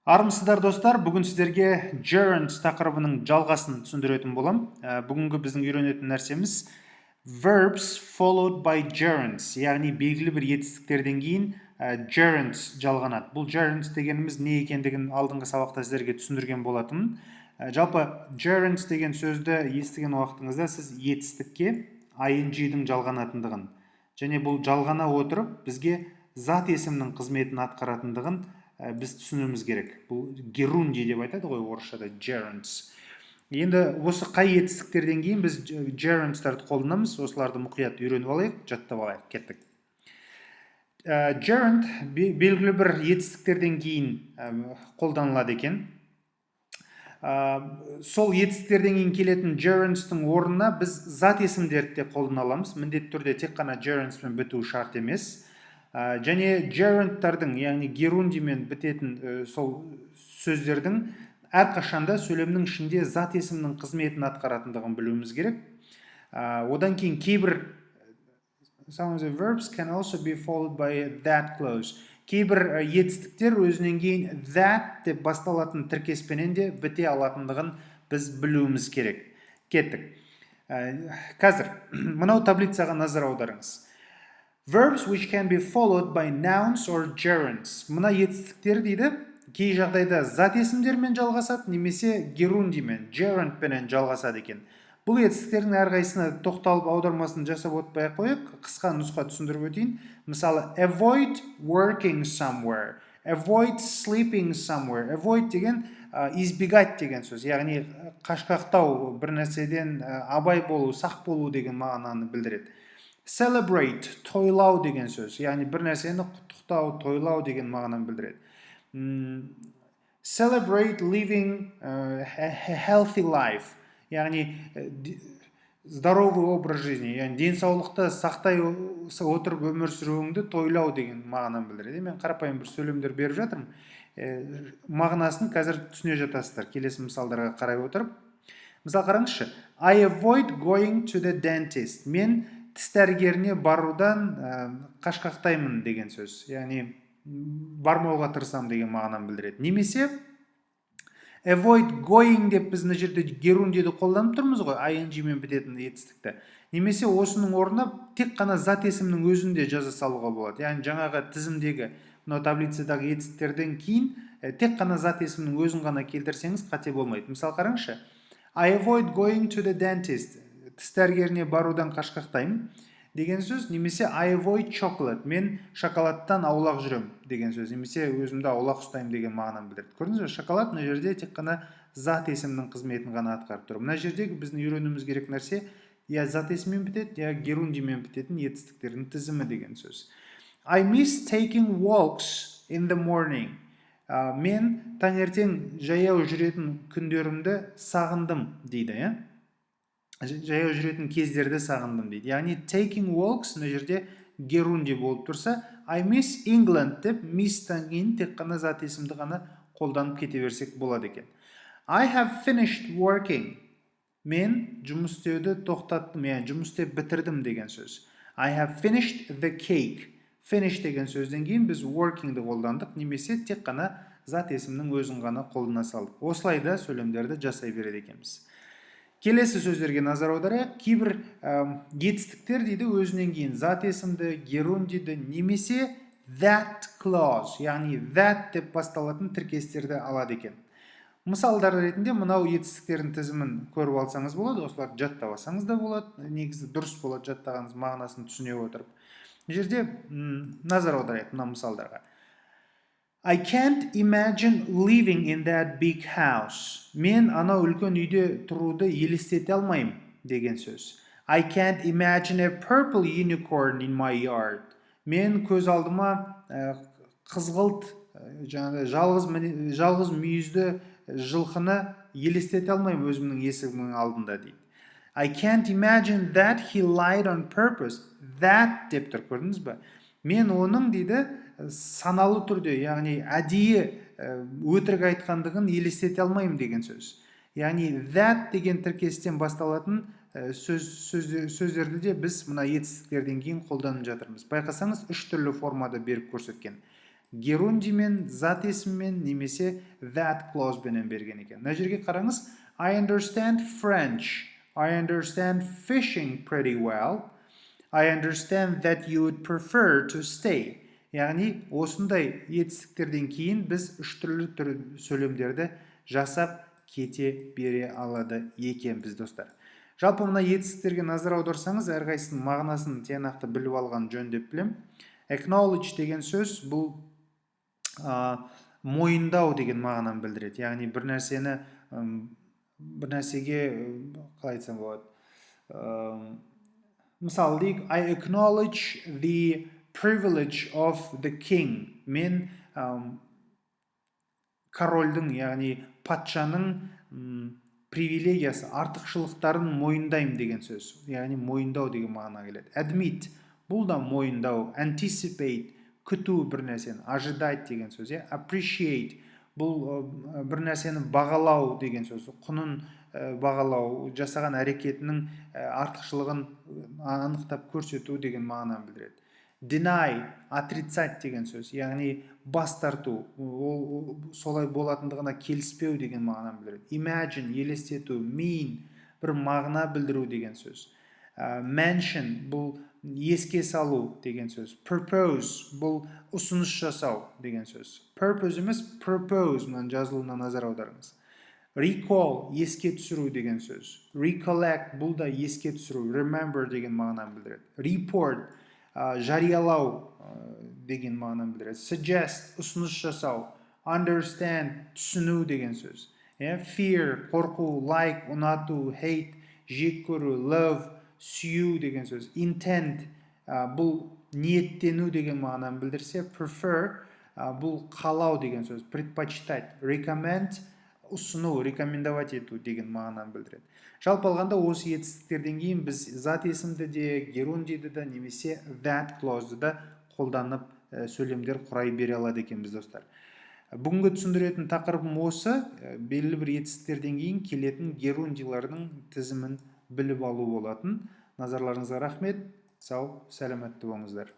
Армысыздар, достар! Бүгін сіздерге gerunds тақырыбының жалғасын түсіндіретін болам. Бүгінгі біздің үйренетін нәрсеміз verbs followed by gerunds, яғни белгілі бір етістіктерден кейін gerunds жалғанады. Бұл gerunds дегеніміз не екендігін алдыңғы сабақта сіздерге түсіндірген болатынмын. Жалпы gerunds деген сөзді естіген уақытыңызда сіз етістікке ing-дің жалғанатындығын және бұл жалғана отырып бізге зат есімнің қызметін атқаратындығын біз түсінуіміз керек. Бұл герундий деп айтады ғой орысшада, gerunds. Енді осы қай етістіктерден кейін біз gerunds-тарды қолданамыз, осыларды мұқият үйреніп алайық, жаттап алайық. Кеттік. Gerund белгілі бір етістіктерден кейін қолданылады екен. Сол етістіктерден кейін келетін gerunds-тың орнына біз зат есімдерді де қолдана аламыз, міндетті түрде тек қана gerunds-пен бітуі шарт емес. Және gerundтардың, яғни герундиймен бітетін сол сөздердің әрқашанда сөйлемнің ішінде зат есімнің қызметін атқаратындығын білуіміз керек. Одан кейін кейбір some of the verbs can also be followed by a that clause. Кейбір етістіктер өзінен кейін that деп басталатын тіркеспенен де біте алатындығын біз білуіміз керек. Кеттік. Қазір мынау таблицаға назар аударыңыз. Verbs which can be followed by nouns or gerunds. Мына етістіктер, дейді, кей жағдайда зат есімдермен жалғасады немесе герундиймен, gerundпенен жалғасады екен. Бұл етістіктердің әрқайсысына тоқталып, аудармасын жасап отпай ақ қояйық, қысқа нұсқа түсіндіріп өтейін. Мысалы, avoid working somewhere, avoid sleeping somewhere. Avoid деген избегать деген сөз, яғни қашқақтау, бір нәрседен абай болу, сақ болу деген мағынаны білдіреді. Celebrate — тойлау деген сөз, яғни бір нәрсені құттықтау, тойлау деген мағынаны білдіреді. Celebrate living a healthy life, яғни здоровый образ жизни, яғни денсаулықты сақтай отырып өмір сүруіңді тойлау деген мағынаны білдіреді. Мен қарапайым бір сөйлемдер беріп жатырмын, мағынасын қазір түсіне жатасыздар келесі мысалдарға қарай отырып. Мысалы, қараңызшы: I avoid going to the dentist. Мен тіс дәрігеріне барудан қашқақтаймын деген сөз, яғни бармауға тырысамын деген мағынаны білдіреді. Немесе avoid going деп біз мына жерде герундийді қолданып тұрмыз ғой, ing мен бітетін етістікті. Немесе осының орнына тек қана зат есімнің өзін де жаза салуға болады, яғни жаңағы тізімдегі, мынау таблицадағы етістіктерден кейін тек қана зат есімнің өзін ғана келтірсеңіз, қате болмайды. Мысалы, қараңызшы: I avoid going to the dentist — тіс дәрігеріне барудан қашқақтаймын деген сөз. Немесе I avoid chocolate — мен шоколадтан аулақ жүремін деген сөз немесе өзімді аулақ ұстаймын деген мағынаны білдіреді. Көрдіңіз бе, шоколад мына жерде тек қана зат есімнің қызметін ғана атқарып тұр. Мына жердегі біздің үйренуіміз керек нәрсе — я зат есіммен бітеді, я герундиймен бітетін етістіктердің тізімі деген сөз. I miss taking walks in the morning. Мен таңертең жаяу жүретін күндерімді сағындым дейді, иә, жаяу жүретін кездерді сағындым дейді. Яғни taking walks мына жерде герундий болып тұрса, I miss England деп miss-тан кейін тек қана зат есімді ғана қолданып кете берсек болады екен. I have finished working. Мен жұмыс істеуді тоқтаттым, яғни жұмыс істеп бітірдім деген сөз. I have finished the cake. Finish деген сөзден кейін біз workingді қолдандық немесе тек қана зат есімнің өзін ғана қолдана салдық. Осылай да сөйлемдерді жасай береді екенбіз. Келесі сөздерге назар аударайық. Кейбір етістіктер, дейді, өзінен кейін зат есімді, герундийді немесе that clause, яғни that деп басталатын тіркестерді алады екен. Мысалдар ретінде мынау етістіктердің тізімін көріп алсаңыз болады, осыларды жаттап алсаңыз да болады. Негізі дұрыс болады жаттағаныңыз, мағынасын түсіне отырып. Мына жерде назар аударайық мына мысалдарға. I can't imagine living in that big house. Мен анау үлкен үйде тұруды елестете алмаймын деген сөз. I can't imagine a purple unicorn in my yard. Мен көз алдыма қызғылт жаңағы жалғыз мүйізді жылқыны елестете алмаймын өзімнің есігімнің алдында дейді. I can't imagine that he lied on purpose. That деп тұр, көрдіңіз бе? Мен оның, дейді, саналы түрде, яғни әдейі өтірік айтқандығын елестете алмаймын деген сөз. Яғни that деген тіркестен басталатын сөздерді де біз мына етістіктерден кейін қолданып жатырмыз. Байқасаңыз, үш түрлі формада беріп көрсеткен. Герундиймен, зат есіммен немесе that clause бенен берген екен. Мына жерге қараңыз: I understand French. I understand fishing pretty well. I understand that you would prefer to stay. Яғни осындай етістіктерден кейін біз үш түрлі түр сөйлемдерді жасап кете бере алады екенбіз, достар. Жалпы, мына етістіктерге назар аударсаңыз, әрқайсысының мағынасын тиянақты біліп алған жөн деп білемін. Acknowledge деген сөз бұл мойындау деген мағынаны білдіреді. Яғни бір нәрсені, бір нәрсеге, қалай айтсам болады, мысалы дейік, I acknowledge the privilege of the king. Мен корольдің, яғни патшаның привилегиясы, артықшылықтарын мойындаймын деген сөз. Яғни мойындау деген мағына келеді. Admit, бұл да мойындау. Anticipate, күту, бір нәрсені ожидать деген сөз, иә. Appreciate, бұл бір нәрсені бағалау деген сөз, құнын бағалау, жасаған әрекетінің артықшылығын анықтап көрсету деген мағынаны білдіреді. Deny, отрицать деген сөз, яғни бас тарту, ол солай болатындығына келіспеу деген мағынаны білдіреді. Imagine, елестету. Mean, бір мағына білдіру деген сөз. Mention, бұл еске салу деген сөз. Propose, бұл ұсыныс жасау деген сөз. Purpose емес, propose, мынаның жазылуына назар аударыңыз. Recall, еске түсіру деген сөз. Recollect, бұл да еске түсіру, remember деген мағынаны білдіреді. Report, жариялау деген мағынаны білдіреді. Suggest, ұсыныс жасау. Understand, түсіну деген сөз, иә. Fear, қорқу. Like, ұнату. Hate, жек көру. Love, сүю деген сөз. Intend, бұл ниеттену деген мағынаны білдірсе, prefer, бұл қалау деген сөз, предпочитать. Recommend, ұсыну, рекомендовать ету деген мағынаны білдіреді. Жалпы алғанда, осы етістіктерден кейін біз зат есімді де, герундийді да немесе that clause-ды да қолданып, сөйлемдер құрай бере алады екенбіз, достар. Бүгінгі түсіндіретін тақырыбым осы: белгілі бір етістіктерден кейін келетін герундийлардың тізімін біліп алу болатын. Назарларыңызға рахмет, сау сәлеметті болыңыздар.